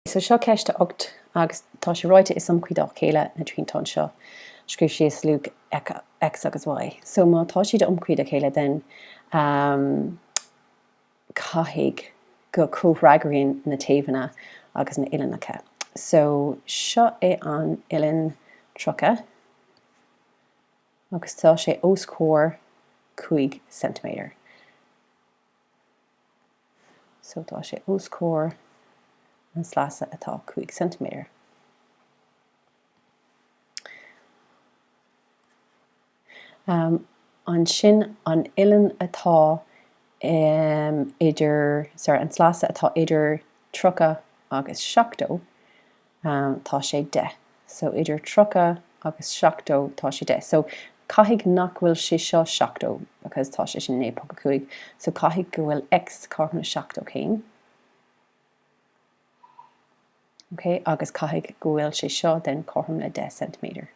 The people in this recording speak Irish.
So seo ceist a 8 agus tá sé ráite is iomchuí dá chéile na triantáin seo. Scríobh síos luach X agus Y. So má tá siad iomchuí dá chéile then um, caithfidh go comhfhreagraíonn na taobhanna agus na uillinneacha. So seo é an uillinn 30 agus tá sé os comhair 5 ceintiméadar. So tá sé os comhair an sleasa atá 5 ceintiméadar. Um, ansin an uillinn atá um, idir, sorry, an sleasa atá idir 30 agus 70, um, tá sé 10. So idir 30 agus 70 tá sé 10. So caithfidh nach bhfuil sé seo 70 because tá sé sin 9.5. So caithfidh go bhfuil X cothrom le 70 céim. Ok, agus caithfidh go bhfuil sé seo then cothrom le 10 ceintiméadar.